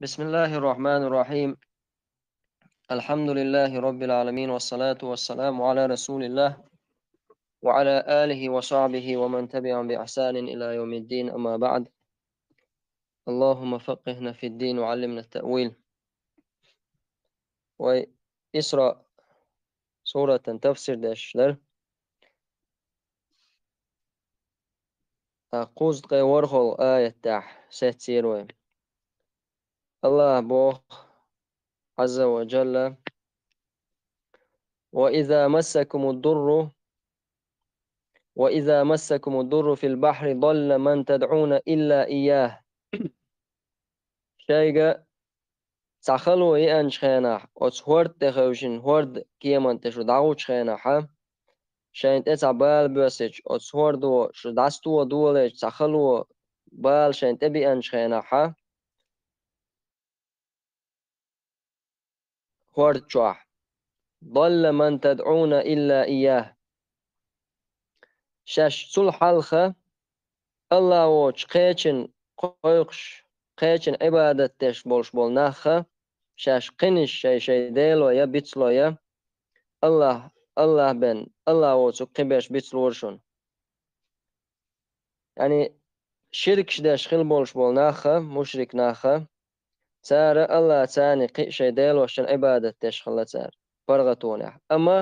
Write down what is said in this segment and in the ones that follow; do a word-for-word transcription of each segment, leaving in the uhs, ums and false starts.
بسم الله الرحمن الرحيم. الحمد لله رب العالمين، والصلاة والسلام على رسول الله وعلى آله وصحبه ومن تبعهم بإحسان إلى يوم الدين، أما بعد. اللهم فقهنا في الدين وعلمنا التأويل. Вай Исра суратын тафсир деш дара. ТӀаккха кхузткъе ворхӀалгӀа аятехь сецира вай. АллахӀа боху, Ӏазза ва Джалла: «وإذا مسكم الضر، وإذا مسكم الضر في البحر ضل من تدعون إلا إياه». Шайга цхьа хало еанчу хенахь, оцу хӀорда тӀе хевшина, хӀорда кеман тӀе шу дӀагӀучу хенахьа, шайна тӀе цхьа бала боьссича, оцу хӀордо шу дӀасто долийча, цхьа хало, бала шайна тӀе бианчу хенахьа, хӀорда чохь: «ضل من تدعون إلا إياه». Шаьш цул хьалха АллахӀ воцчу кхечун кхойкхуш, кхечун Ӏибадат деш болуш болу нахха, шаьш кхиниш шай-шай дело я бицло я, АллахӀ, АллахӀ бен, АллахӀ воцург кхин берш бицлора шуна. Яъни, ширкаш деш хила болуш болу нахха, мушрик нахха, цара АллахӀ царний кхин а шайн делошна Ӏибадат деш хилла цара, паргӀатонехь. Амма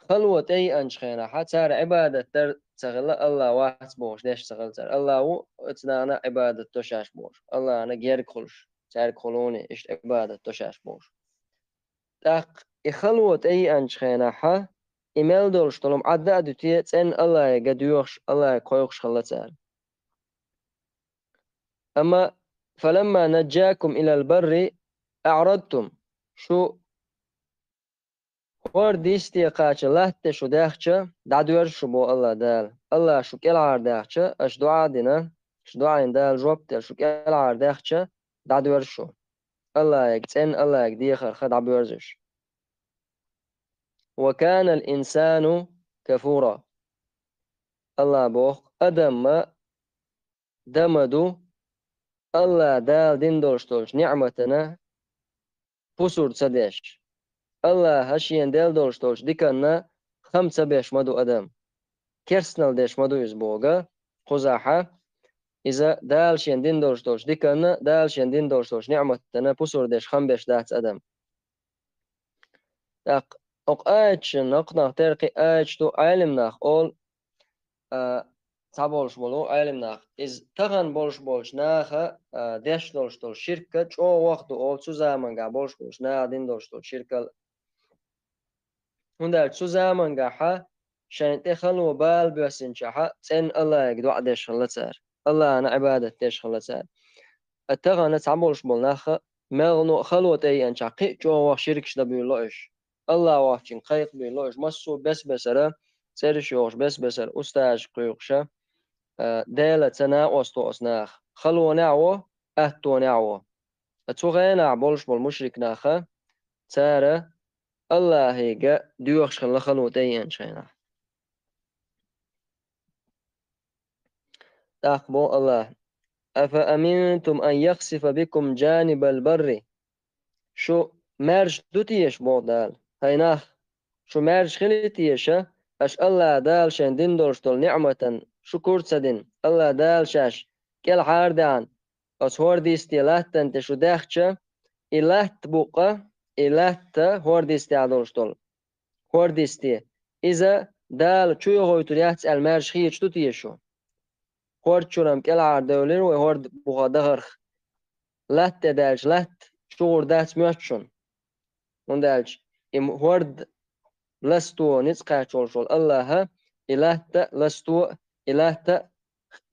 хало тӀееанчу хенахьа, цара Ӏибадат дар ца хилла, АллахӀ вац бохуш деш ца хилла цара. АллахӀ ву оцу нахана Ӏибадат до шаьш бохуш, АллахӀана герга хуьлуш, цаьрга хуьлуний иштта Ӏибадат до шаьш бохуш. ТӀаккха и хало тӀееанчу хенахьа, и мел долуш долу хӀума Ӏадда а дуьтий, цӀенна АллахӀе ган доьхуш, АллахӀе кхойкхуш хилла цара. Амма: «فلما نجاكم إلى البر أعرضتم». Шу хӀорда йисте кхача латта тӀе шу даьхча, дӀадоьрзу шу, боху АллахӀ Дала. АллахӀа шу кӀелхьардаьхча, аша доӀа а дина, шу доӀийна Дала жоп а делла, шу кӀелхьардаьхча, дӀадоьрзу шу. АллахӀе, цӀенна АллахӀе дехарх дӀабоьрзуш. «وكان الإنسان كفورا». АллахӀ боху, адам ма дан ма ду, АллахӀ Дала дина долуш долчу ниӀматана пусар ца деш. АллахӀа шена делла долуш долчу диканна хам ца беш ма ду адам. Керстанал деш ма ду иза боху, кхузахьа, иза Дала шена дина долуш долчу диканна, Дала шена дина долуш долчу ниӀматана пусар деш, хам беш дац адам. ТӀаккха окху аяташна накхнах тера кхин аяташ ду, Ӏелам нах олу, а, цхьаболуш болу Ӏелам нах. Иза тахана болуш болчу наха, а, деш долуш долу ширка чӀогӀа ваха ду олу цу заманга болуш болчу наха дина долуш долу ширкал. ХӀунда аьлча цу замангахьа шайн тӀе хало бала боьссинчохьа цӀенна АллахӀе доӀа деш хилла цара, АллахӀана Ӏибадат деш хилла цара. Ткъа тахана цхьаболуш болу наха мел хало тӀееанчохь кхин а чӀогӀа ширкаш дан буьйлало уьш. АллахӀ воцчуьнга кхайкха буьйлало уьш. Массо а бес-бесара, цӀераш йохуш бес-бесара устазаш кхуьйкхуша, а, Делаца накъосто оцу наха. Халонехь а во, аттонехь а во. Ткъа цу хенахь болуш болу мушрик наха, цара АллахӀе ган доьхуш хилла хало тӀееанчу хенахь. ТӀаккха боху АллахӀа: «أفأمنتم أن يخسف بكم جانب البر». Шу маьрша ду теша, боху Дала, хӀай нах, шу маьрша хили теша, аша АллахӀ Дала шайн дина долуш долу ниӀматан шукур ца дина, АллахӀ Дала шаьш кӀелхьардаьхна, оцу хӀордисте латтана тӀе шу даьхча, и латта букъа, и латта хӀордистехь долуш долу хӀордисте, иза Дала чу йохуьйтур яц аьлла маьрша хеташ ду те шу? ХӀорда чуьра-м кӀелхьардевлира вай хӀорда буха дахарх. Латта тӀе даьлча латта чугӀур дац моьтту шуна? ХӀунда аьлча и хӀорда ласто ницкъ кхаччалц волу АллахӀа, и латта а ласто а, и латта а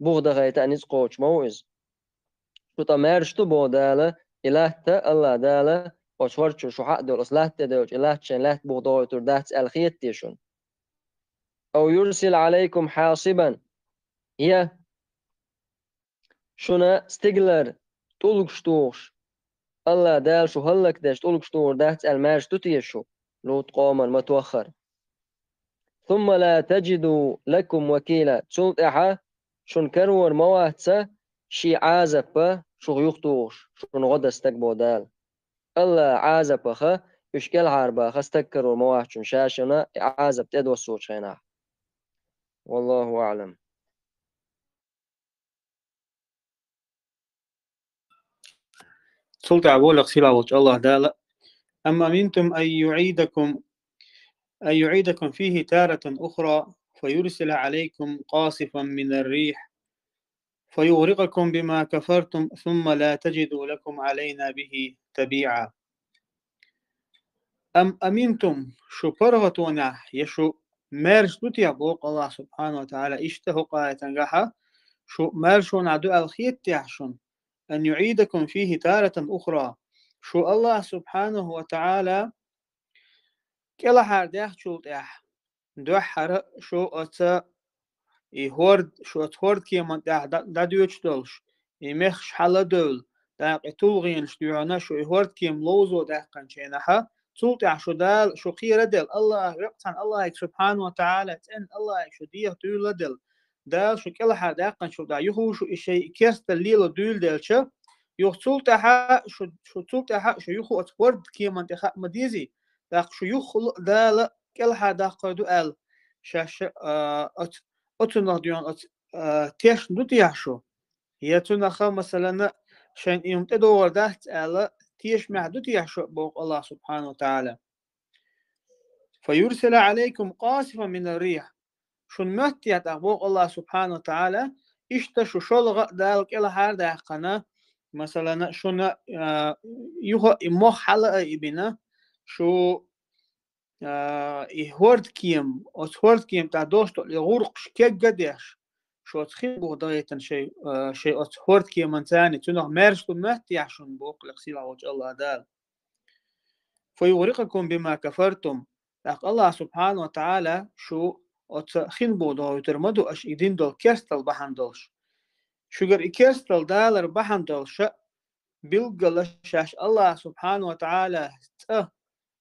буха дахайта а ницкъ кхочуш ма ву иза. Шу ткъа маьрша ду, боху Дала, и латта, АллахӀ Дала, оцу хӀорда чу шу хьаъ долу, оцу латта тӀе девлча, и латта шайн латта буха дахойтур дац аьлла хета те шуна? أو يرسل عليكم حاصبا. Я шуна стигалара тӀулгаш тухуш, АллахӀ Дала шу хӀаллакдеш тӀулгаш тухур дац аьлла маьрша ду те шу, Лут къоман ма-тоххара? ثم لا تجدوا لكم وكيلا. Цул тӀаьхьа шуна карор ма вац шен Ӏазапа, шух юхатухуш, шуна гӀо дан стаг бо Дала. АллахӀа Ӏазапах уьш кӀелхьарбаха стаг карор ма вац шуна ша шуна и Ӏазап тӀедоссучу хенахь. Валлаху аӀлам. Цул тӀаьхьа боху сийлахь волчу АллахӀа Дала: «Ам аминтум ан юӀидакум, ан юӀидакум фихи таратан ухра, фа юрсила Ӏалайкум къасифан минар рихь, фа югърикъакум бима кафартум, сумма ла таджиду лакум Ӏалайна бихи табиӀа». «Ам аминтум», шу паргӀатонехь, я шу маьрша ду техьа, боху АллахӀа субхьанаху ва тагӀала иштта хӀокху аятангахьа, шу маьршонехь ду аьлла хета техьа шуна, «ан юӀидакум фихи таратан ухра». Шу АллахӀа субхьанаху ва тагӀала кӀелхьардехначул тӀаьхьа, дуьххьара шу оца и хӀорд-, шу оцу хӀордкеман тӀехь дӀа-, дӀадоьдуш долуш, и мехаш хьала а девлла, тӀаккха и тулгӀенаш дуьхьана шу и хӀордкема ловзо даьккхинчу хенахьа, цул тӀаьхьа шу Дала, шу кхера а делла, АллахӀа, веккъа цхьана АллахӀе субхьанаху ва тагӀала, цӀена АллахӀе шу дехьа дуьйла а делла, Дала шу кӀелхьардаьккхинчул тӀаьхьа юха шу и шайн и керстал лело дуьйладелча, юха цул тӀаьхьа шу, шу цул тӀаьхьа шу юха оцу хӀордкеман тӀе хаа ма дезий, тӀаккха шу юха Дала кӀелхьардаккхар ду аьлла, шаьш, а, оцу, оцунах дуьйна оцу, а, тешна ду техьа шу? Я цунах, масалана, шайн и хӀума тӀедогӀур дац аьлла, тешамехь ду техьа шу, боху АллахӀа субхьанаху ва тагӀала? «Фа юрсила Ӏалайкум къасифан минар рихь». Шуна моьтту техьа тӀаккха, боху АллахӀа субхьанаху ва тагӀала, иштта шу шолгӀа а Дала кӀелхьардаьккхина, масалана, шуна, а, юха а и мох хьала а йибина, шу, а, и хӀордкема, оцу хӀордкема тӀехь долуш долу и гӀуркхаш кегга а деш, шу оцу хин буха дахийтина шайн, а, шайн оцу хӀордкеман царна, цунах маьрша ду моьтту техьа шуна, боху сийлахь волчу АллахӀа Дала. «Фа югърикъакум бима кафартум». ТӀаккха АллахӀа субхьанаху ва тагӀала шу оцу хин буха дохуьйтур ма ду аша и дина долу керстал бахьана долуш. Шуьгара и керстал далар бахьана долуша, билггала шаьш АллахӀа субхьанаху ва тагӀала цкъа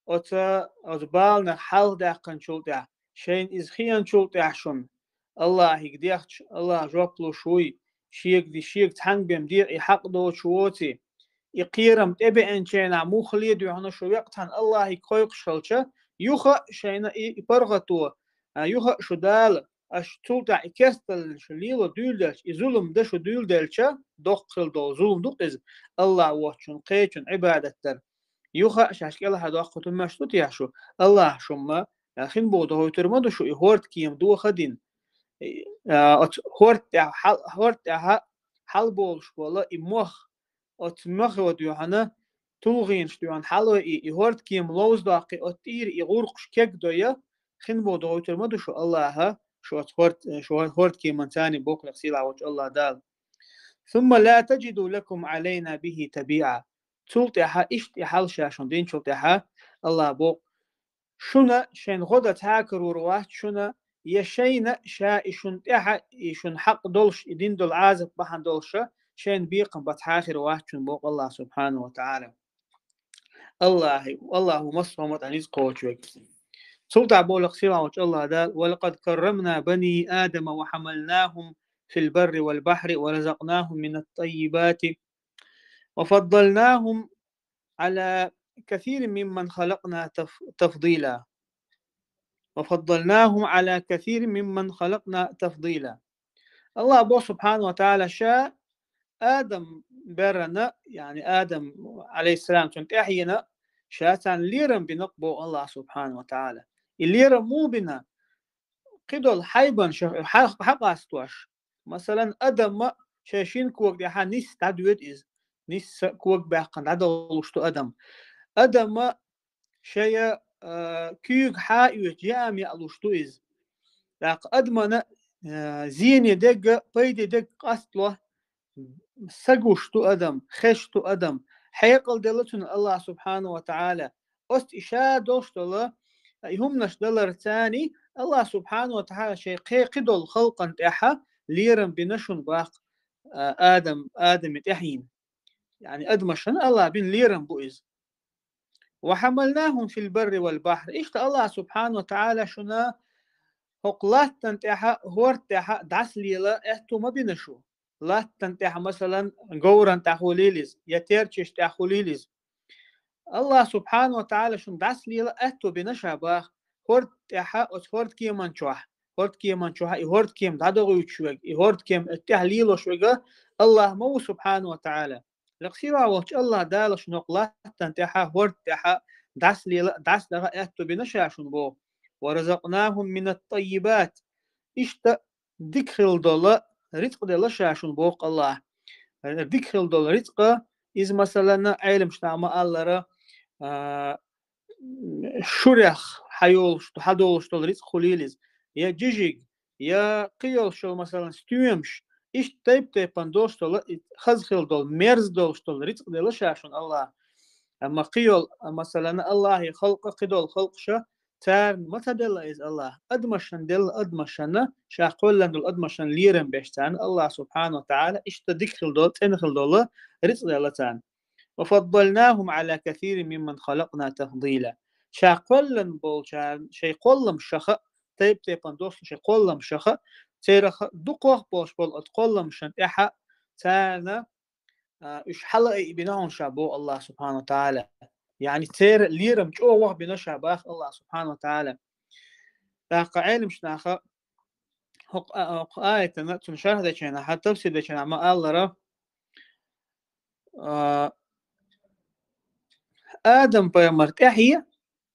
оцу, оцу баланах хьалхадаьккхинчул тӀаьхьа, шайна иза хиъначул тӀаьхьа шуна, АллахӀе дехча, АллахӀ жоп луш вуй, шега ди-, шега цхьаьнга бен декъий хьакъ доцуш воций, и кхерам тӀебеанчу хенахь муххале а дуьхьана шу веккъа цхьана АллахӀе кхойкхуш хилча, юха а шайна и, и паргӀато, а, юха а шу Дала, аша цул тӀаьхьа и керсталлина шу лело дуьйладелча, и зулам дан шу дуьйладелча, доккха хила долу зулам ду-кх иза, АллахӀ воцчунна кхечунна Ӏибадат дар. Юха а шаьш кӀелхьардоккхур ду моьтту техьа шу, АллахӀа шу-м, а, хин буха дохуьйтур ма ду шу и хӀордкема доха а дина. И, а, оцу хӀорда тӀехь хьал-, хӀорда тӀехь хьалаболуш болу и мох, оцу мохо дуьхьана, тулгӀенаш дуьхьана хьала а йий, и хӀордкема ловзадоккхий, оцу тӀера и гӀуркхаш кегдой, хин буха дохуьйтур ма ду шу АллахӀа, шу оцу хӀорд-, шу хӀордкеман царна, боху сийлахь волчу АллахӀа Дала. «Сумма ла таджиду лакум Ӏалайна бихи табиӀа». Цул тӀаьхьа, иштта и хьал ша шуна динчул тӀаьхьа, АллахӀа боху, шуна шайн гӀо дан цхьа а карор вац шуна, я шайна ша и шуна тӀехьа, и шуна хьакъ долуш, и дина долу Ӏазап бахьана долуша, шайна бекхам бан цхьа а хир вац шуна, боху АллахӀа субхьанаху ва тагӀала. АллахӀа, АллахӀа массо а хӀуманна тӀехь ницкъ кхочуш верг. Цул тӀаьхьа боху сийлахь волчу АллахӀа Дала: «Ва лакъад каррамна бани Адама ва хьамалнахум фил барри вал бахьри ва разакънахум минат таййибати». «وفضلناهم على كثير ممن خلقنا تف-، تفضيلا. وفضلناهم على كثير ممن خلقنا تفضيلا». АллахӀа боху субхьанаху ва тагӀала ша Адам беррана, яъни Адам, Ӏалайхиссалам, цунна тӀаьхьена, ша царна лерам бина-кх, боху АллахӀа субхьанаху ва тагӀала. И лерам муха бина? Кхидолу хьайбанаш хьа-, хьакъастош. Масалан, Адама шайн шина кога тӀехьа нисса дӀадоьду иза. Нисса кога баьккхина дӀадовлуш ду Адам. Адама шайн, а, куьйга хьа а оьцу, яам яалуш ду иза. ТӀаккха Адамана, а, зене дерг, пайде дерг къастло, са гуш ду Адам, хезаш ду Адам. Хьекъал делла цунна АллахӀа субхьанаху ва тагӀала. Оцу и ша долуш долу, и хӀуманаш далар царний, АллахӀа субхьанаху ва тагӀала шайн кхекхи долу халкъана тӀехьа лерам бина шуна баккха, а, Адам, Адаме тӀаьхьийна. Яъни адамашна АллахӀа бина лерам бу иза. «Ва хьамалнахум фил барри вал бахьри». Иштта АллахӀа субхьанаху ва тагӀала шуна хӀокху латтана тӀехьа, хӀорда тӀехьа дӀасалела аьтту ма бина шу. латтан тӀехьа, масалан, говран тӀехь хуьлийла иза, я терчаш тӀехь хуьлийла иза. Аллах субхьанаху ва тагӀала шуна дӀасалела аьтту бина ша баха, хӀорда тӀехьа, оцу хӀорда кеман чохь, хӀорда кеман чохь, и хӀорда кема дӀадохуьйтуш верг, и хӀорда кема тӀехь лелош верг Аллах ма ву субхьанаху ва тагӀала. Лекха сийлахь волчу Аллах Дала шуна хӀокху латтан тӀехьа, хӀорда тӀехьа дӀасалела, дӀасадаха аьтту бина ша шуна боху. «Ва разакънахум минат таййибат». Иштта дика хила долу рицкъ делла ша шуна боху Аллах. Дика хила долу рицкъа, иза, масалана, Ӏеламчу наха ма-аллара, а, шурех хьайолуш, хьадолуш долу рицкъ хуьлийла иза, я жижиг, я кхин йолуш йолу, масалан, стоьмаш, иштта тайп-тайпана долуш долу, и хаза хила долу, мерза долуш долу рицкъ делла ша шуна Аллах. Амма кхин йолу, масалан, Аллахьан халкъа, кхин долу халкъаша, царна ма ца делла иза Аллах. Адамашна делла, адамашна, ша кхоьллина долу адамашна лерам беш царна Аллах субхьанаху ва тагӀала иштта дика хила долу, цӀена хила долу рицкъ делла царна. «Ва фаддалнахум Ӏала касирин мимман халакъна тафдила». Ша кхоьллина болчарна, шайн кхолламашха, тайп-тайпана долуш шайн кхолламашха, церах дукхох болуш болу оцу кхолламашна тӀехьа царна, а, уьш хьала а бина хьуна ша боху Аллах субхьанаху ва тагӀала. Яъни церан лерам чӀогӀа бина ша баха Аллах субхьанаху ва тагӀала. ТӀаккха Ӏеламчу наха хӀокху, а, хӀокху аятана, цунна шарх дечу нахьа, тафсир дечу нахьа ма-аллара, а, Адам-пайхамар тӀаьхье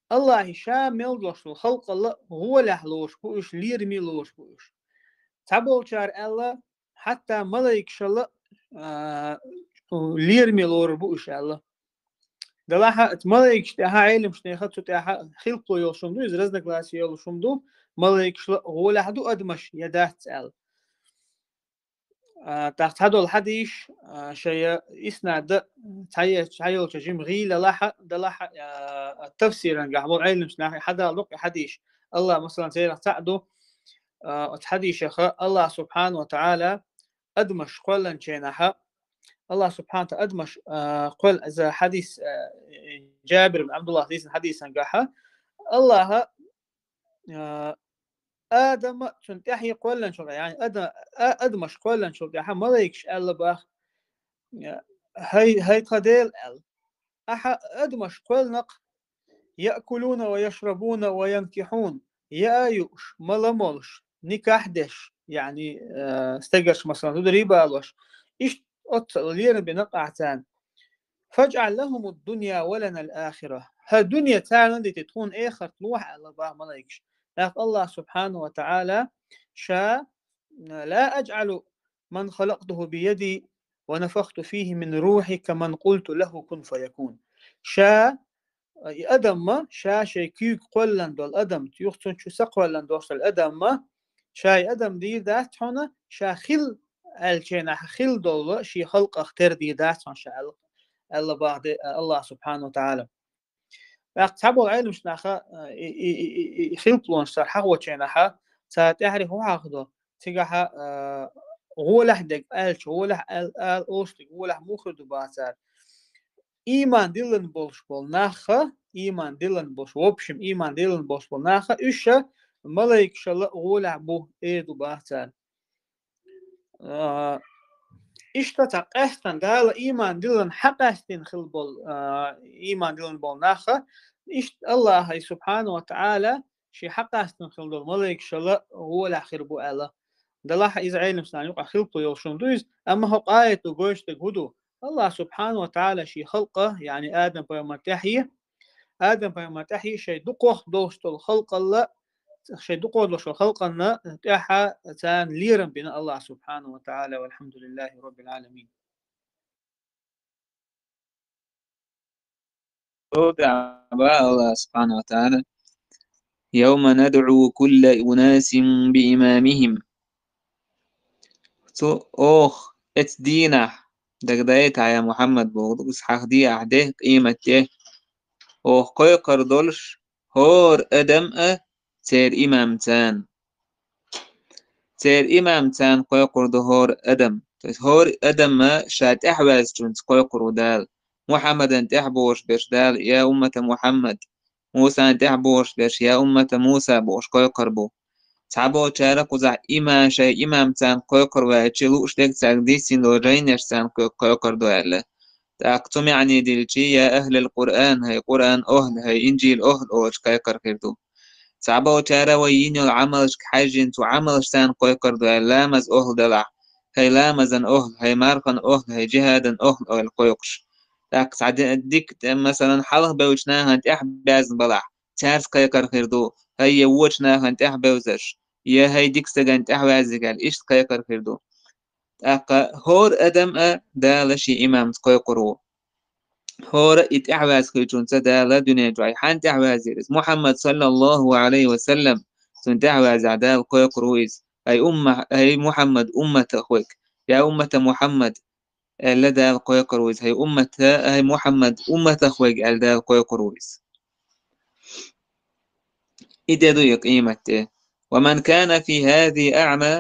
Аллахьа ша мел долуш долу халкъалла гӀолехь лоруш бу уьш, лераме лоруш бу уьш. Цхьаболчара аьлла, хьатта малайкашалла, а, лераме лорур бу уьш аьлла. Делахь а, малайкаш тӀехьа, Ӏеламчу нехан цу тӀехьа хилпало йолуш хӀума ду, иза разногласие йолуш хӀума ду, малайкашла гӀолехь ду адамаш я дац аьлла. А, тӀаккха цхьадолу хьадийш, а, шайна иснад а цхьа е-, цхьайолчу жима гӀийла лахьа, далахьа, а, тафсиран гахь болу Ӏеламчу нахе хьадала доккху хьадийш. Аллах, масалан, церах цхьаъ ду, а, оцу хьадийшаха Аллах субхьанаху ва тагӀала адамаш кхоьллинчу хенахьа, Аллах субхьанаху ва тагӀала адамаш, а, кхоьлла, иза хьадис, а, Джабир бин Абдуллах дийцина хьадисан гахьа, Аллаха, а, Адама цунна тӀаьхье кхоьллинчул, яъни ада-, а-, адамаш кхоьллинчул тӀаьхьа малайкаш аьлла баха, а, хӀай, хӀай тхан Дела аьлла. Ахьа адамаш кхоьллинарг, яъкулуна ва яшрабуна ва янкихьун, яа юуш, мала молуш, никахь деш, яъни, э, стегарш, масалан, зударий балош, иштта оццул лерам бина ахь царна. Фаджъал лахумуд дунья ва ланал ахира. ХӀара дуьне царна дити, тхуна эхарт лохьа аьлла баха малайкаш. ТӀаккха Аллах субхьанаху ва тагӀала ша, ла аджъалу ман халактуху бияди ва нафахту фихи мин рухи каман къулту лаху кун фаякун. Ша, и адамма, ша шайн куьйга кхоьллан долу адам, юха цунна чу са кхоьллан долуш долу адамма, ша и адам дийр дац хьуна, ша хила аьллачу хенахь хила долу шен халкъах тера дийр дац хьуна ша аьлла, аьлла баха де-, Аллах субхьанаху ва тагӀала. ТӀаккха цхьаболу Ӏеламчу наха, а, и, и хилпалонаш цара хьахочу хенахьа, цара тӀаьхьарий хӀун хьахадо? Цигахьа, а, гӀолехь дерг аьлча, гӀолехь аьл-, ала олуш дерг, гӀолехь муха хир ду баха цара? Ийман диллина болуш болу наха, ийман диллина болуш, в общем, ийман диллина болуш болу наха, уьш ша малайкашалла гӀолехь бу, эр ду баха цара. А, иштта цхьа къаьстина, Дала ийман диллина хьакъаьстина хила болу, а, ийман диллина болу наха, иштта Аллахьа субхьанаху ва тагӀала шен хьакъаьстина хила долу малайкашалла гӀолехь хир бу аьлла. Далахь иза Ӏеламчу нахана юкъахь хилпало йолуш хӀума ду иза, амма хӀокху аято гойтуш дерг хӀун ду? Аллах субхьанаху ва тагӀала шен халкъа, яъни Адам-пайхамар тӀаьхье, Адам-пайхамар тӀаьхье шайн дукхох долуш долу халкъалла, шайн дукхох долуш долу халкъанна тӀаьхьа царна лерам бина Аллах субхьанаху ва тагӀала, валхьамдулиллахи раббил Ӏаламин. Аллах субхьанаху ва тагӀала: «Явма надъу кулла унасин би имамихим». Цу оха эцу дийнахь, дагадайта хьан, я Мухьаммад, боху, иза хьахдийр ахь де, къематде, оха кхойкхур долуш хӀора адам а церан имамца. Церан имамца кхойкхур ду хӀора адам. То есть хӀора адам а ша тӀаьхьаваьзначуьнца кхойкхур ву Дала. Мухьаммадан тӀаьхьа бохуш берш Дала: «Я уммата Мухьаммад». Мусан тӀаьхьа бохуш берш: «Я уммата Муса», бохуш кхойкхур бу. Цхьаболчара кхузахь иман шайн имамца кхойкхур ваьлча, лууш дерг цаьрга дийцина долу жайнашца кхой-, кхойкхур ду аьлла. ТӀаккха цу маьӀне дилчи, я ахӀлал Къуръан, хӀай Къуръан охӀла, хӀай Инжил охӀла олуш кхайкхар хир ду. Цхьаболчара вай йина йолу Ӏамалшка хьаьжжина цу Ӏамалшца кхойкхур ду аьлла, ламаз охӀла делахь, хӀай ламазан охӀла, хӀай мархан охӀла, хӀай жихӀадан охӀла ойла кхойкхуш. ТӀаккха цхьа ди-, дика, тӀе, масалан, хьалха бевзачу нахана тӀаьхьа баьзна балахь, цаьрца кхайкхар хир ду, хӀай я вочу нахана тӀаьхьа бевзаш, я хӀай дика стагана тӀаьхьаваьззиг аьлла, иштта кхайкхар хир ду. ТӀаккха хӀора адам а Дала шен имамца кхойкхур ву. ХӀора и тӀаьхьаваьзна хиллачунца Дала дуьнен чохь хьанна тӀаьхьаваьзира иза? Мухьаммад, саллаллаху Ӏалайхи ва саллам, цунна тӀаьхьаваьззехь Дала кхойкхур ву иза. ХӀай умма-, хӀай Мухьаммад, умматах верг. Я уммата Мухьаммад, аьлла Дала кхойкхур ву иза. ХӀай уммата, хӀай Мухьаммад, умматах верг аьлла Дала кхойкхур ву иза. И де ду и къематде. Ва ман кана фи хӀазихи аӀма,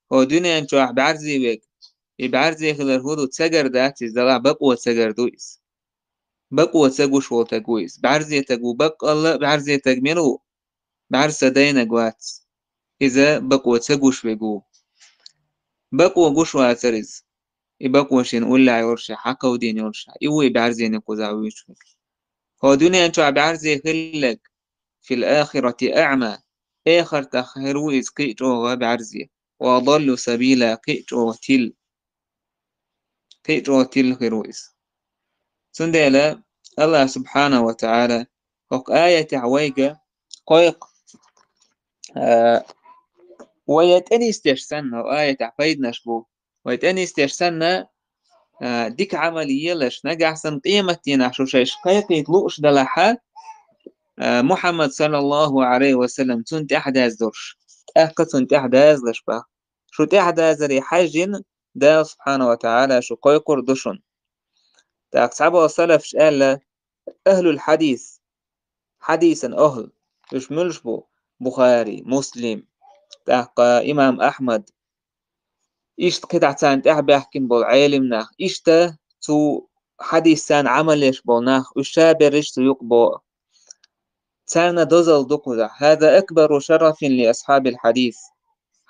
хӀо дуьнен чохь бӀаьрзе верг. И бӀаьрзе хилар хӀун ду, цигара дац иза, делахь бакъо цигара ду иза. Бакъо ца гуш волу стаг ву иза. БӀаьрзе стаг ву, баккъалла а бӀаьрзе стаг мила ву? БӀаьрса дайнарг вац. Иза бакъо ца гуш верг ву. Бакъо гуш вацара иза. И бакъо шена уллехь йолуш, хьакховдийна йолуш, и ву и бӀаьрзениг кхузахь вуьйцуш верг. ХӀо дуьнен чохь бӀаьрзе хилларг, фил ахирати аӀма, эхартахь хир ву иза кхин а чӀогӀа бӀаьрзе, ва адаллу сабила, кхин а чӀогӀа тилла. Кхин а чӀогӀа тилла хир ву иза. Цундела АллахӀ субхьанаху ва тагӀала хӀокху аятехь вайга кхойкху, а, вай тӀе нисдеш санна, хӀокху аятехь пайданаш бу, вай тӀе нисдеш санна, а, дика Ӏамал елаш, нагахь санна къематдийнахь шу шайша кхайкхийта лууш далахьа, а, Мухьаммад, саллаллаху Ӏалайхи ва саллам, цунна тӀаьхьадаздалуш, тӀаккха цунна тӀаьхьадазалаш бах. Шу тӀаьхьадазаре хьаьжжина, Дала субхьанаху ва тагӀала шу кхойкхур ду шуна. ТӀаккха цхьаболу салафаш аьлла, ахӀлул хьадис, хьадисан ахӀл, уьш муьлш бу? Бухари, Муслим, тӀаккха имам Ахьмад, иштта кхидӀа царна тӀаьхьа баьхкина болу Ӏелим нах, иштта цу хьадисца Ӏамал еш болу нах, уьш ша берриш цу юкъа боху. Царна дозалла ду кхузахь. هذا أكبر شرف لأصحاب الحديث.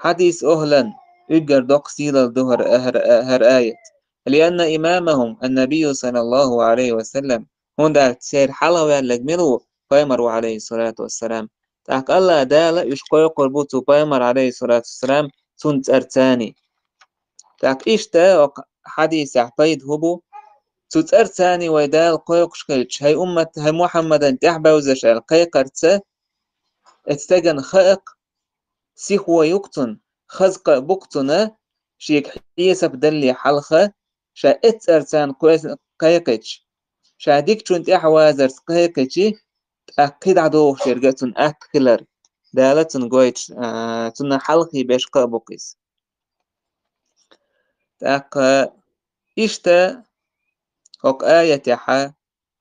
Хьадис ахӀлан уггар доккха сийлалла ду хӀара, хӀара, хӀара аят. لأن إمامهم النبي صلى الله عليه وسلم. ХӀунда аьлча церан хьалхаваьлларг мила ву? Пайхамар ву, Ӏалайхиссалату вассалам. ТӀаккха АллахӀ Дала уьш кхойкхур бу цу Пайхамар, Ӏалайхиссалату вассалам, цунна цӀарцани. ТӀаккха иштта хӀокху хьадисехь пайда хӀун бу? Цу цӀарцани вай Дала кхойкхуш хилча, хӀай уммат, хӀай Мухьаммадан тӀаьхьабевзаш аьлла кхайкхарца, оцу стеган хаакх, сихо ю-кх цунна, хаза кхаъ бу-кх цунна, шега хьесап далале хьалха, ша эццӀара царна кхоьс-, кхайкхича, ша дикачунна тӀаьхьавазарца кхайкхичи, тӀаккха кхидӀа догӀуш ерг а цунна атта хилар, Дала цунна гойтуш, а, цунна хьалхе беш кхаъ бу-кх иза. ТӀаккха иштта хӀокху аятехьа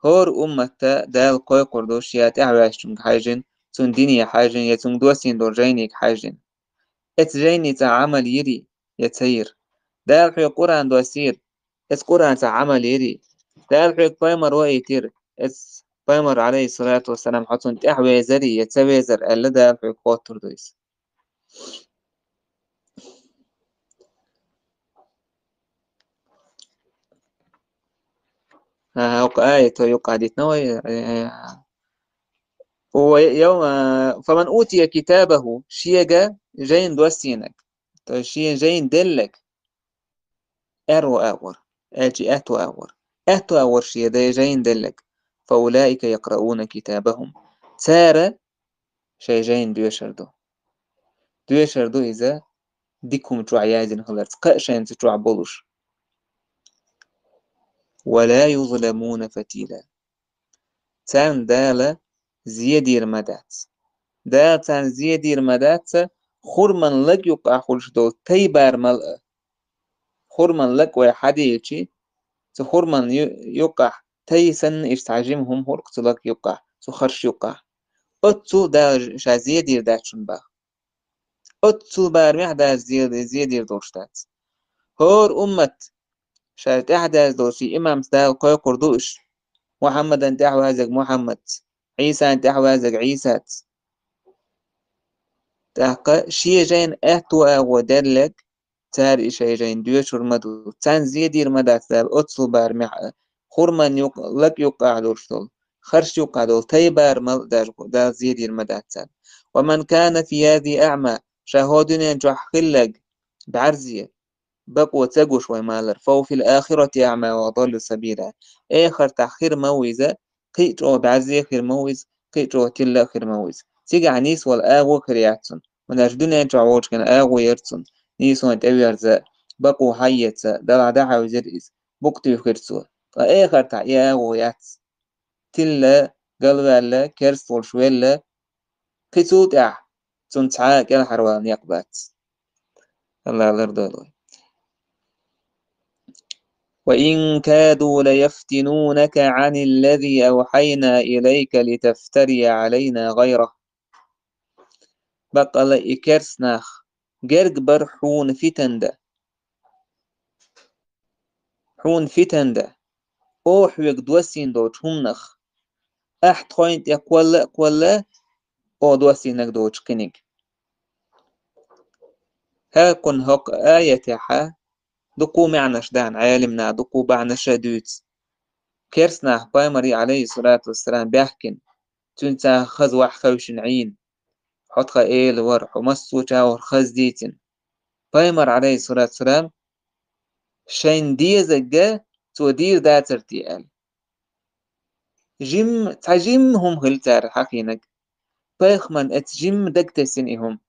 хӀора умматта Дала кхойкхур ду шен тӀаьхьаваьзначуьнга хьаьжжина, цуьнан дине хьаьжжина я цуьнга доссийна долу жайнега хьаьжжина. Оцу жайница Ӏамал йирий я ца йира? Дала хьоьга Къуръан доссийра, оцу Къуръанца Ӏамал йирий? Дала хьоьга пайхамар ваийтира, оцу пайхамар, Ӏалайхиссалату вассалам, хьо цунна тӀаьхьавезарий я ца везар аьлла, Дала хьоьга хоттур ду иза. А, хӀокху аято юкъа дитина вай, э, ва йо-, а, فمن أوتي كتابه, шега жайна доссийнарг, то есть шен жайна делларг, аьрру агӀор, аьлчи аьтту агӀор, аьтту агӀор шен дай жайна делларг, فأولئك يقرؤون كتابهم. Цара шайн жайна доьшур ду. Доьшур ду иза дика хӀума чохь яздина хиларца, кхаъ шайна цу чохь болуш. ولا يظلمون فتيلا. Царна Дала зе дийр ма дац. Дала царна зе дийр ма дац, хурман лаг юккъахь хуьлуш долу тай бар мала а. Хурман лаг вай хьадийчи, цу хурман ю-, юккъахь тай санна иштта цхьа жима хӀума хуьлу-кх цу лаг юккъахь, цу харш юккъахь. Оццул Дала ша зе дийр дац шуна бах. Оццул барамехь Дала зе-, зе дийр долуш дац. ХӀора уммат ша тӀаьхьадаза долу шен имамца Дала кхойкхур ду уьш. Мухьаммадан тӀаьхьавазарг Мухьаммадца, Ӏийсан тӀаьхьавазарг Ӏийсаца. ТӀаккха шен жайна аьтту агӀо деллаг, цара и шайн жайна доьшур ма ду, царна зе дийр ма дац Дала оццул барамехь а, хурман юкъ-, лакъ юкъахь долуш долу, харш юкъахь долу тайбар мал а даже Дала зе дийр ма дац царна. «Ва ман кана фи хазихи аъма», ша хӀокху дуьнен чохь хиллаг бӀаьрзе, бакъо ца гуш вай малар, «фа хува фил ахирати аъма ва адаллу сабила». Эхартахь хир ма ву иза, кхин а чӀогӀа бӀаьрзе хир ма ву иза, кхин а чӀогӀа тилла а хир ма ву иза. Цигахь нийсвала агӀо хир яц цунна. Ванаш дуьнен чохь волчу хенахь агӀо яра цунна, нийсонан тӀеверза, бакъо хьаэца, Далла дӀахьаьвзира иза, букъ туьйхира цо. Ткъа эхартахь и агӀо яц. Тилла, галваьлла, керст волуш велла, кхин цул тӀаьхьа цунна цхьа а кӀелхьарвала некъ бац. Алла лардойла вай. «Ва ин каду лаяфтинунака аниллази авхайна илайка литафтария алайна гайрах». Баккъала и керст нах герга бара хьуна фитан дан. Хьуна фитан дан, оха хьоьга доссийна долчу хӀуманах. Ахь тхойна тӀе кхолла а кхолла, оха доссийнарг доцуш кхиниг. ХӀокхунна хӀокху аятехьа дукха маьӀнаш даьхна, Ӏелам наха дукха бахьанаш а дуьйцу. Керст нах пайхамаре, алейхиссалату вассалам, баьхкина, цуьнца хаза ваьхьа хевшина Ӏийна. Хьо тхан эла вара, хьо массо а чӀагӀо хаза дийцина. Пайхамар, алейхиссалату вассалам, шайна дезарг цо дийр дацара те аьлла. Жимма, цхьа жимма хӀума хилла цара хьахийнарг. Пайхамарна оцу жимма дагтесна и хӀума.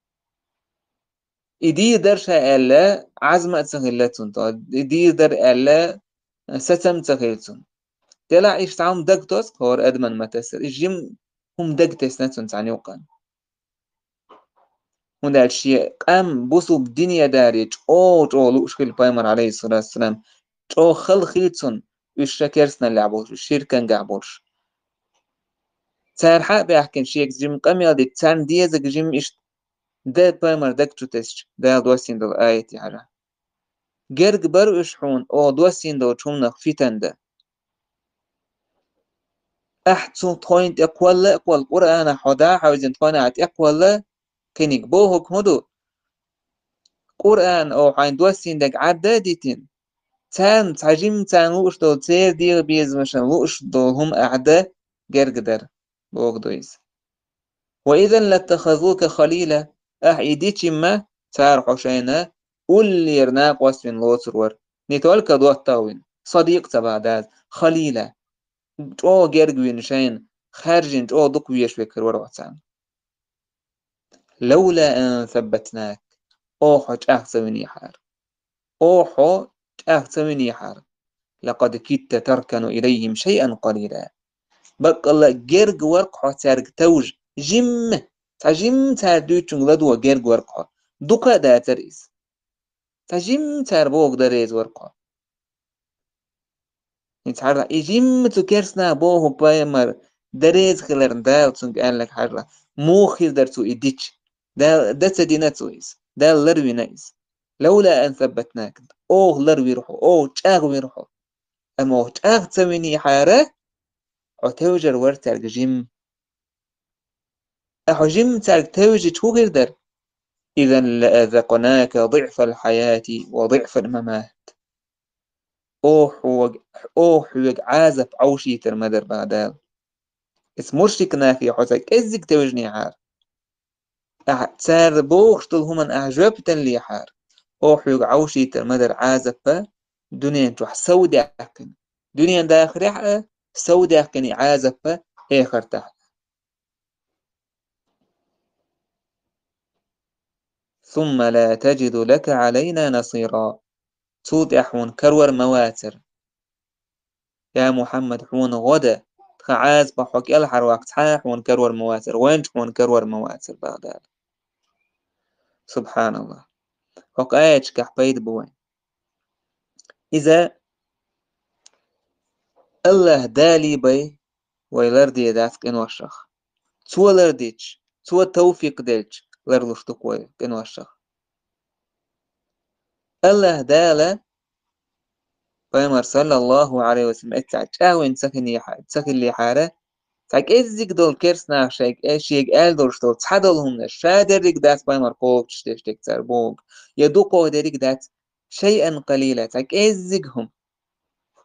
И дийр дара ша аьлла, Ӏазма а ца хилла цунна тӀе, и дийр дара аьлла, сацам а ца хилла цунна. Делахь иштта хӀума дагтосу хӀора адамна ма тасара. И жимма хӀума дагтесна цунна цхьана юкъана. ХӀунда аьлча шен къам бусулба дине даре чӀогӀа-чӀогӀа лууш хилла пайхамар, алейхиссалату вассалам, чӀогӀа хала хилла цунна, уьш ша керстаналлехь болуш, уьш ширкангахь болуш. Цара хьа а баьхкина, шега жимма къамел дича, царна дезарг жимма иштта дан пайхамар даг чу тесча, Дала доссийна долу аятехьара. Герга бара уьш хьуна, оха доссийна долчу хӀуманах фитан дан. Ахь цу тхойна тӀе кхолла а кхолла, Къуръанах хьо дӀа а хьаьвзина, тхойна ахь тӀе кхолла, кхиниг бохург хӀун ду? Къуръан оха хьайна доссийна дерг Ӏадда а дитина, царна цхьа жимма царна лууш долу, церан дегӀан безамашна лууш долу хӀума ахь дан герга дара. Бохург ду иза. «Ва изан латтахазука халила», ахь и дичимма, цара хьо шайна уллера накъост вина лоцур вара. Не только доттагӀа вина, садикъ ца бахьа даза, халила. ЧӀогӀа герга вина шайна, хаьржина чӀогӀа дукха везаш векхар вара хьо царна. «Лаула ан саббатнак», оха хьо чӀагӀ ца винехьара. Оха хьо чӀагӀ ца винехьара. «Лакъад кидта таркану илайхим шайъан къалила». Баккъалла герга вара хьо цаьрга тевжа, жимма, цхьа жимма цара дуьйцучуьнга ладогӀа герга вара хьо. Дукха а дацара иза. Цхьа жимма цара бохург дан реза вара хьо. И цхьарла, и жимма цу керстанаха бохург пайхамар дан реза хиларна Дала цуьнга аьлларг хьажал, муха хир дара цо и дича? Дала дан ца дина цо иза, Дала ларвина иза. «Лаула ан саббатнак», оха ларвира хьо, оха чӀагӀвира хьо. Амма оха чӀагӀ ца винехьара, хьо тевжар вара цаьрга жимма. Ахьа жимма цаьрга тевжича хӀун хир дара? «Изан лаазакънака диъфал хьаяти ва диъфал мамат». Оха хьоьга, оха хьоьга Ӏазап Ӏовшийтар ма дара боху Дала. Иза мушрик нахе хьо ца кӀеззиг тевжинехьара. Ахьа цара бохуш долу хӀуманна ахьа жоьп даллехьара, оха хьоьга Ӏовшийтар ма дара Ӏазаппа дуьнен чохь сов даьккхина. Дуьнен дахарехь а сов даьккхина и Ӏазаппа эхартахь а. «Сумма ла таджиду лака Ӏалайна насира». Цул тӀаьхьа хьуна карор ма вацара. Я Мухьаммад, хьуна гӀо дан, тхан Ӏазапах хьо кӀелхьарваккха цхьа а хьуна карор ма вацара, вайнчу хьуна карор ма вацара, боху Дала. Субханаллах. ХӀокху аяташкахь пайда бу вайн. Иза АллахӀ Дала бен вай лардийр дац къиношах. Цо лардича, Цо тавфикъ делча, ларлуш ду-кх вай къиношах. АллахӀ Дала Пайхамар, саллаллаху Ӏалайхи ва саллам, эццахь чӀагӀвина ца хинехьа-, ца хиллехьара, Цхьа кӀеззиг долу керстанах шайга, э, шега аьлла долуш долу цхьа долу хӀуманаш, ша дерриг дац пайхамар кхочушдеш дерг цара бохург, я дукха дерриг дац, шайъан къалила, цхьа кӀеззиг хӀума.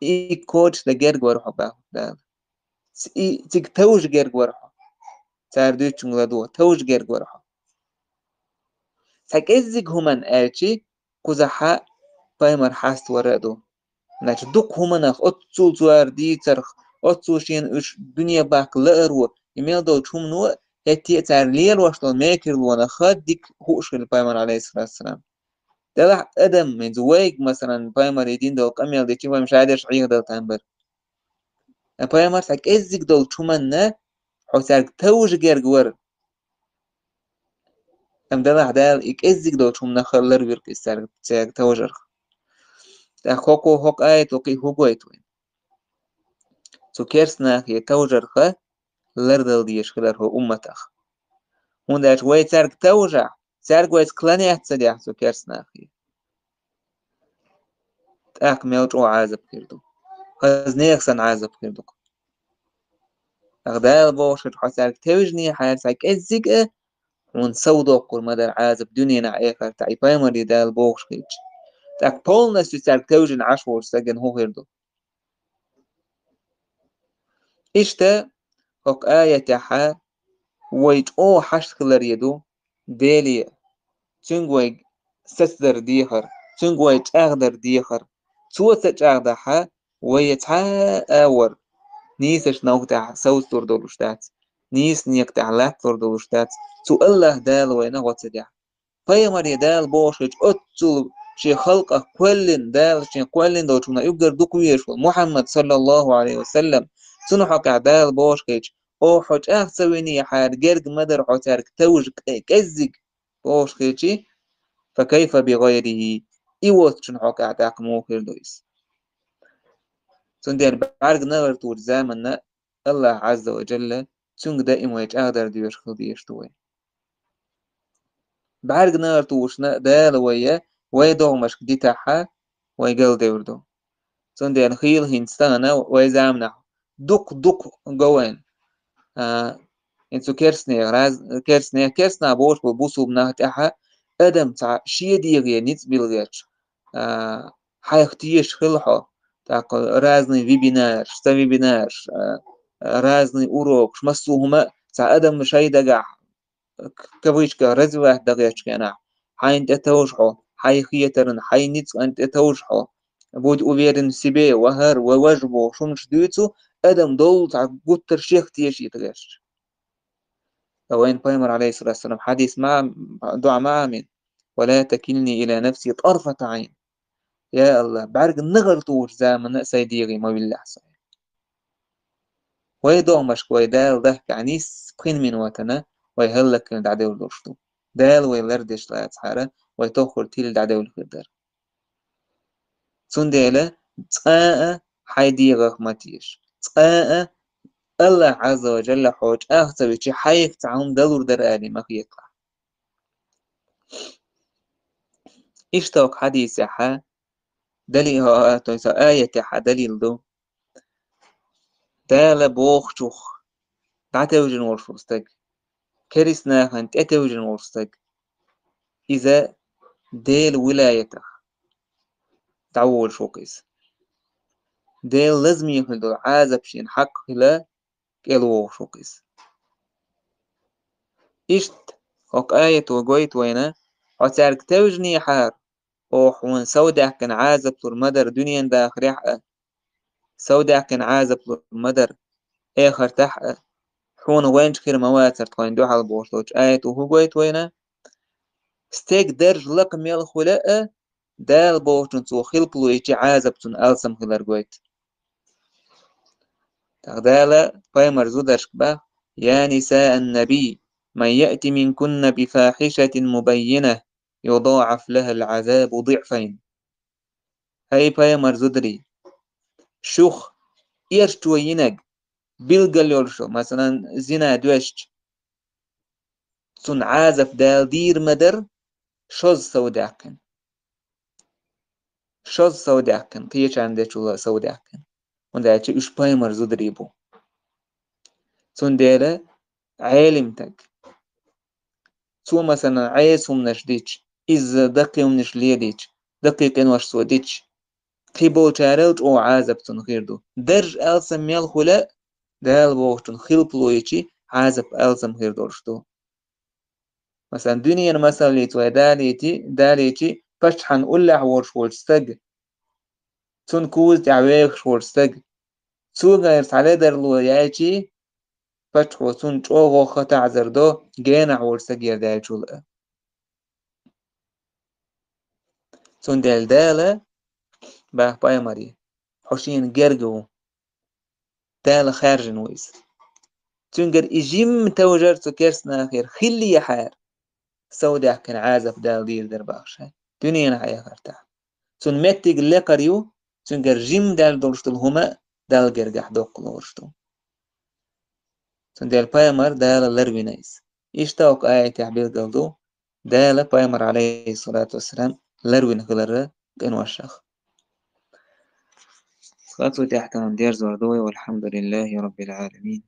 И кхочушдан герга вара хьо, боху Дала. Ц-, и цига товжа герга вара хьо. Цара дуьйцучуьнга ладогӀа, товжа герга вара хьо. Цхьа кӀеззиг хӀуманна аьлчи, кхузахьа пайхамар хьаставара а ду. Значит, дукха хӀуманах оццул цара дийцарх, оццул шена уьш дуьне бахка лааро, и мел долчу хӀумано а, хӀетте а цара лелош долу мекарлонах а дика хууш хилла пайхамар, алейхиссалату вассалам. Делахь адам, хӀинца вайга, масалан, пайхамаре дина долу къамел дичи, вайна ша дерш Ӏехадала там бара. Ткъа пайхамар цхьа кӀеззиг долчу хӀуманна хьо цаьрга товжа герга вара. Амма делахь Дала и кӀеззиг долчу хӀуманах а ларвира иза цаьрга, цаьрга товжарх. ТӀаккха хӀокхо, хӀокху аято кхин хӀун гойту вайна? Цу керстанахе товжарха лардала дезаш хилар хӀокху умматах. ХӀунда аьлча вай цаьрга товжахь, цаьрга вайца кланяться дехь цу керстанахе, тӀаккха мел чӀогӀа Ӏазап хир ду. Хаза нехан санна Ӏазап хир ду-кх. Ах, Дала бохуш хилча, хьо цаьрга тевжинехьара цхьа кӀеззиг а, хьуна сов доккхур ма дара Ӏазап дуьненахь, эхартахь, и пайхамаре Дала бохуш хилча. ТӀаккха полностью цаьрга тевжина Ӏаш волчу стагана хӀун хир ду? Иштта, хӀокху аятехьа вай чӀогӀа хьашт хиларе ду, Деле, Цуьнга вай сацадар дехар, Цуьнга вай чӀагӀдар дехар. Цо ца чӀагӀдахьа, вай цхьа а вар нийсачу новкъа тӀехь совцалур долуш дац, нийса некъа тӀехь латталур долуш дац, цу АллахӀ Дала вайна гӀо ца дехь. Пайхамаре Дала бохуш хилча, оццул шен халкъах кхоьллина, Дала шен кхоьллина долчунна уггар дукха везаш волу Мухьаммад, саллаллаху Ӏалайхи ва саллам, цунна хьокъехь Дала бохуш хилча, оха хьо чӀагӀ ца винехьара, герга ма дара хьо цаьрга товжа кӀе-, кӀеззиг бохуш хилчи, фа кайфа би гӀайрихӀи, и воцчунна хьокъехь тӀаккха муха хир ду иза? Цундела бӀаьрг нагӀар тухучу заманна АллахӀ Ӏазза ва Джалла, Цуьнга даим вай чӀагӀдар доьшуш хила дезаш ду вай. БӀаьрг нагӀар тухучунна Дала вай, вай догӀмашка дитахьа, вай галдевр ду. Цундела хийла хӀинца тахана вай заманахь дукха-дукха го вайна. А, и цу керстнех, раз-, керстнех, керстна бохуш болу бусулба нах тӀехьа адам цхьа шен дегӀе ницкъ билла гӀерташ, а, хьайх тешаш хила хьо, тӀаккха разный вебинарш, ца вебинарш, а, разный урокаш, массо а хӀума цхьа адам шайн дагахь, к-, кавычках, развивать дан гӀерташ хенахь, хьайна тӀе товжа хьо, хьайн хетаран, хьайн ницкъан тӀе товжа хьо, будь уверен в себе, ва хӀара, ва важа бохуш хӀуманаш дуьйцу, адам доллу цхьа гуттар шех тешийта гӀерташ. Ткъа вайн пайхамар, алейхиссалату вассалам, хьадис ма, дуӀа ма Ӏамин: «Ва ла такилни иля нафси тарфата Ӏайн». Я АллахӀ, бӀаьрг нагӀар тухучу заманна а сайн дегӀе ма виллахь со. Вай догӀмашка вай Дала дахкахь, нисса пхи минотана вай хӀаллакьхилла дӀадевлла долуш ду. Дала вай лардеш лацахьара, вай тоххур тилла дӀадевлла хир дара. Цундела цкъа а хьайн дегӀах ма теша. Цкъа а АллахӀ Ӏазза ва Джалла хьо чӀагӀ ца вичи, хьайх цхьа хӀума далур дара алий ма хеталахь. Иштта хӀокху хьадисехьа дали-, а, то есть аятехьа далил ду. Дала бохучух дӀатевжина волуш волу стаг, керист нахана тӀетевжина волу стаг, иза Делан вилаятах дӀаволуш ву-кх иза. Делан лазаме хила долу Ӏазап шена хьакъ хила кӀелвогӀуш ву-кх иза. Иштта хӀокху аято гойту вайна: «Хьо цаьрга тевжинехьара, оха хьуна совдаьккхина Ӏазап лур ма дара дуьненан дахарехь а, совдаьккхина Ӏазап лур ма дара эхартахь а, хьуна гӀоьнча хир ма вацара тхойна дуьхьал», бохуш долчу аято хӀун гойту вайна? Стеган дарж лакха мел хуьла а, Дала бохучун цо хилпало йичи, Ӏазап цунна алсам хилар гойту. ТӀаккха Дала пайхамар зударшка боху: «Я нисаан-набий, ман яъти минкунна бифахьишатин мубаййинатин юдаӀаф лахӀал Ӏазабу диӀфайн». ХӀай пайхамар зударий, шух эрчо йинарг билггал йолуш, масалан, зина доьшча, цунна Ӏазап Дала дийр ма дара шозза совдаьккхина. Шозза совдаьккхина, кхечарна дечул а совдаьккхина. ХӀунда аьлча уьш пайхамар зударий бу. Цундела Ӏелим стаг, цо, масалан, Ӏеса хӀуманаш дича, иза даккхий хӀуманаш ледича, даккхий къинош цо дича, кхыболчарел чӀогӀа Ӏазап цунна хир ду. Дарж алсам мел хуьлу а, Дала бохучун хилпало йича, Ӏазап алсам хир долуш ду. Масалан, дуьненан масаллица вай далийти-, далийча, паччахьан уллехь волуш волчу стаг, цунна куза тӀехь вехаш волчу стаг, цуьнгара цхьа ледарло яьлча, паччахьо цунна чӀогӀа хатаӀзар до, генахь волчу стагера даьллачул а. Цундела Дала баха пайхамаре: «Хьо шена герга ву, Дала хаьржина ву иза». Цуьнгара и жимма товжар цу керстанахера хиллехьара, сов даьккхина Ӏазап Дала дийр дара баха ша, дуьненахь эхартахь. Цунна меттиг лекхар ю, цуьнгара жимма даьлла долуш долу хӀума а Далла гергахь доккха лоруш ду. Цундела пайхамар Дала ларвина иза. Иштта окху аятехь билгал ду Дала пайхамар, алейхиссалату вассалам, ларвина хилар къиношах. Ткъа цу тӀехь тахана дерзор ду вай, валхьамдулиллахи раббил Ӏаламин.